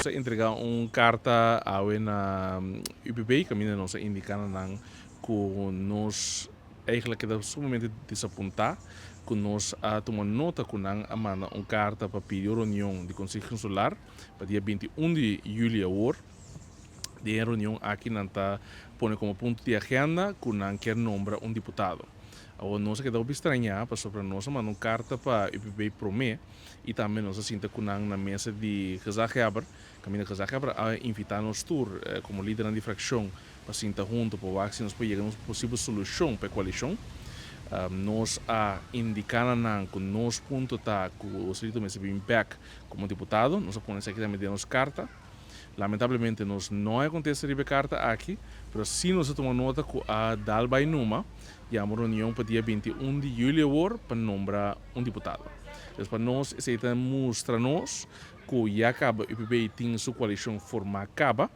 Nos a entregá un karta awe na UPB kaminda nos a indiká na nan ku nos eigenlijk keda sumamente desapuntá ku nos a tuma nota ku nan a manda un karta pa pidi un reunion di Konseho Insular pa dia 21 di yüli awor. Den e reunion aki nan ta pone komo punto di agenda ku nan kier nombra un diputado. Awor nos a keda hopi strañá pasobra nos a manda un karta pa UPB promé i tambe nos a sinta ku nan na mesa di gezaghebber, kaminda gezaghebber a invitá nos tur komo lidernan di frakshon pa sinta huntu pa wak si nos por yega na un posibel solushon pa e koalishon. Nos a indiká na nan ku nos punto ta ku Joselito mester bin bèk komo diputado. Nos a pone esaki tambe den nos karta. Lamentablemente nos no a kontesta riba e karta aki, pero sí nos a tuma nota ku a dal bai numa yama reunion pa dia 21 di yüli awor pa nombra un diputado. Entonces pa nos esei ta mustra nos ku ya kaba UPB tin su koalishon formá kaba.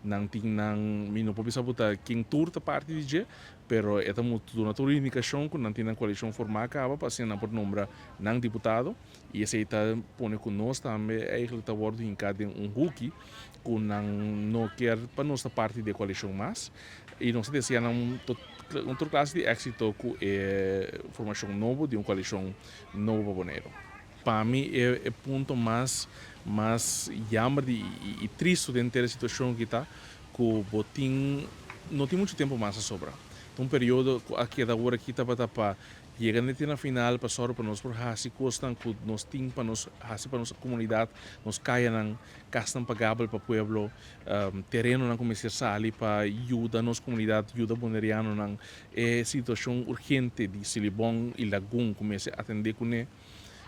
Nan tin nan, mi no por bisa bo ta ken tur ta parti di dje, pero e ta duna tur indikashon ku nan tin nan koalishon formá kaba pa asina nan por nombra nan diputado. I esei ta pone ku nos tambe eigenlijk ta wòrdu hinká den un huki ku nan no kier pa nos ta parti di e koalishon mas. I nos ta deseá nan un tur klase di éksito ku e formashon nobo di un koalishon nobo pa Boneiru. Pa mi e punto mas mas jammer di i tristu den henter e situashon aki ta ku bo tin no tin muchu tempu mas a sobra. Ta un periodo ku a keda awor aki tabata pa yega neti na final pa sòru pa nos por hasi kosnan ku nos tin pa nos hasi pa nos komunidat, nos kayanan, kasnan pagabel pa pueblo, terenonan ku mester sali pa yuda nos komunidat, yuda bonerianonan. E situashon urgente di Silibon i Lagun ku mester atendé kuné.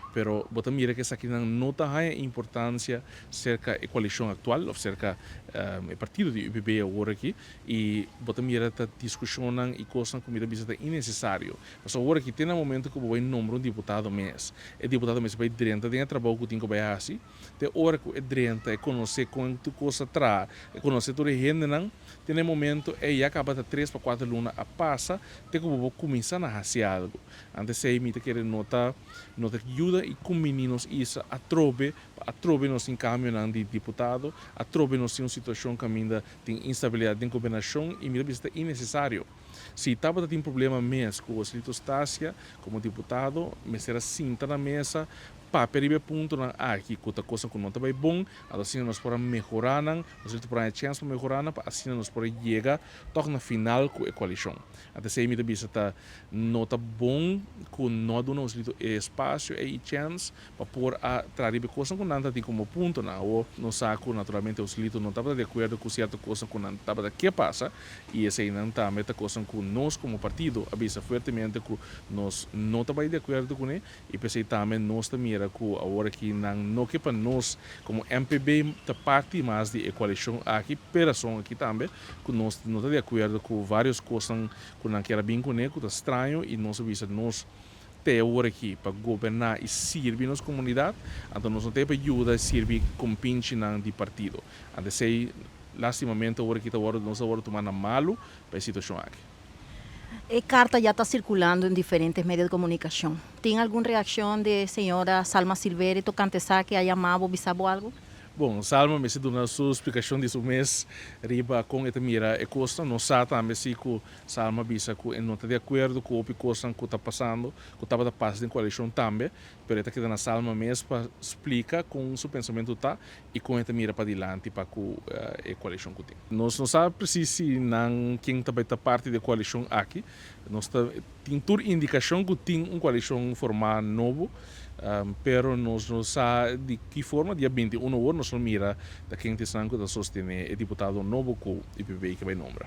Pero bo ta mira ku esakinan no ta haña importansia serka e koalishon aktual òf serka e partido di UPB awor aki i bo ta mira ta diskushonnan i kosnan ku mi ta bisa ta innesesario. Pasobra awor aki te na momento ku bo bai nombra un diputado mes, e diputado mester bai drenta den e trabou ku tin ku bai hasi. Te ora ku e drenta, e konosé kon tur kos ta traha, e konosé tur e hendenan, te na e momento ei ya kaba ta tres pa kuater luna a pasa te ku bo por kuminsá na hasi algu. Antes ei mi ta kere no ta no ta yuda i kumbini nos isla atrobe pa atrobe nos tin kambionan di diputado, atrobe nos tin un situashon kaminda tin instabilidat den gobernashon i mi ta bisa ta innesesario. Si tabata tin problema mes ku Joselito Stasia komo diputado mester a sinta na mesa papia riba e puntonan aki ku ta kosnan ku no ta bai bon, anto asina nos por a mehorá nan, Joselito por haña chèns pa mehorá nan pa asina nos por a yega tòg na final ku e koalishon. Antes ei mi ta bisa ta No ta bon ku no a duna nos lito e espasio ei i chèns pa por a traha riba e kosnan ku nan ta tin komo puntonan. Awor nos sa ku naturalmente nos lito no tabata di akuerdo ku sierto kosnan ku nan tabata ke pasa i eseinan tambe ta kosnan ku nos komo partido a bisa fuertemente ku nos no ta bai di akuerdo kuné I p'esei tambe nos ta mira ku awor aki nan no ke pa nos komo MPB ta parti mas di e koalishon aki, p'e rason aki tambe ku nos no ta di akuerdo ku vários kosnan ku nan kier a bin kuné ku ta straño i nos a bisa nos t'e awor aki pa goberná i sirbi nos komunidat, anto nos no t'e pa yuda i sirbi kompinchinan di partido. Anto esei lastimamente awor aki ta wòrdu nos a wòrdu tumá na malu pa e situashon aki. E karta ya ta sirkulando en diferentes medio di komunikashon. Tin algun reakshon di señora Salma Silveri tokante esaki? A yama bo, bisa bo algu? Bon, Salma mester duna su splikashon di su mes riba kon e ta mira e kosnan. Nos sa tambe si ku Salma bisa ku e no ta di akuerdo ku hopi kosnan ku ta pasando, ku tabata pasa den koalishon tambe, pero e ta keda na Salma mes pa splika kon su pensamentu ta i kon e ta mira padilanti pa ku e koalishon ku tin. Nos no sa presis si nan ken ta bai ta parti di e koalishon aki. Nos ta tin tur indikashon ku tin un koalishon formá nobo, pero nos no sa di ki forma. Dia 21 awor nos lo mira ta ken ta esnan ku ta sostené e diputado nobo ku UPB ke bai nombra.